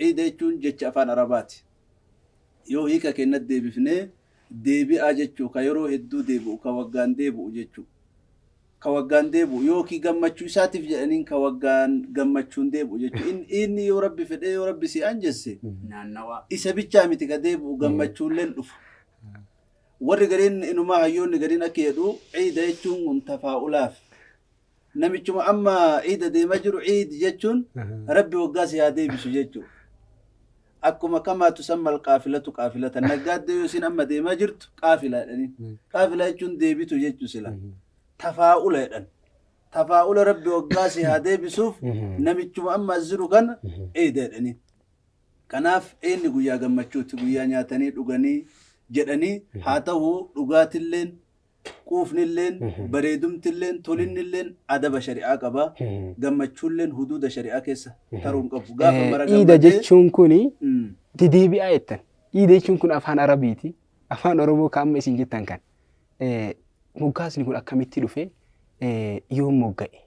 Ciida jechuun jecha afaan Arabaati. Yoo hiika kennatti deebifnee, deebi'aa jechuu, ka yeroo hedduu deebi'u, ka waggaan deebi'u jechuu. Ka waggaan deebi'u yookiin gammachuu isaatiif jedhaniin ka waggaan gammachuun deebi'u jechuu. Inni yoo Rabbi fedhee, yoo Rabbi si anjesse, Naannawaa. isa bichaa miti ka deebi'u, gammachuulleen dhufa. Warri gariin inumaa, hayyoonni gariin akka jedhu, ciida jechuun kun tafaa'ulaaf. Namichuma amma ciida deemaa jiru, ciidi jechuun Rabbi waggaa si haa deebisu jechuudha. Akkuma كما تسمى القافلة قافلة, naggaaddee yoo isin amma deemaa jirtu qaafilaa jedhanii. Qaafilaa jechuun deebitu jechuu sila. Tafaa'ula jedhan. Tafaa'ula Rabbi waggaa si haa deebisuuf namichuma amma as jiru kana ciida jedhanii. Kanaaf inni guyyaa gammachuuti, guyyaa nyaatanii dhuganii jedhanii. Haa ta'u, dhugaatilleen, quufnilleen, bareedumtilleen, tolinnilleen adaba shari'aa qaba. Gammachuulleen huduuda shari'aa keessa taruu hin qabu. Gaafa mara Iida gammadee jechuun kuni dedeebi'aa jettan. Iida jechuun kun afaan Arabiiti. Afaan Oromoo kan amma isin jettan kan. Moggaasni kun akkamitti dhufe? Yoom mogga'e?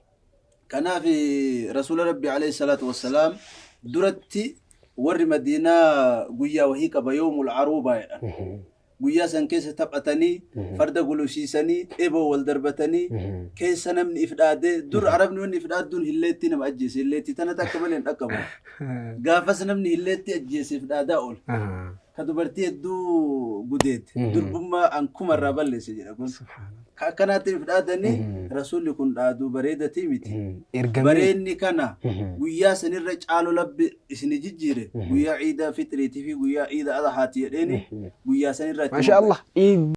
Kanaaf Rasuula Rabbi عليه الصلاة والسلام duratti warri Madiinaa guyyaa wahii qaba, يوم العروبة jedhan. Guyyaa san keessa taphatanii, farda gulufsiisanii, eboo wal darbatanii, keessa namni if dhaadee. Dur Arabni wanni if dhaadduun hilleetti nama ajjeese, hilleetti tana takka malee hin dhaqqabu. Gaafas namni hilleetti ajjeese if dhaadaa oola. Ka dubartii hedduu gudeete, durbummaa ankumarraa balleesse jedha kun. Ka akkanaatti if dhaadanii, Rasuulli kun dhaaduu bareedatii miti. Ergamee. Bareenni kana guyyaa sanirra caalu labbi isini jijjiire guyyaa ciida fitriitii fi guyyaa ciida adhaati jedheeni guyyaa sanirra itti Maasha Allah.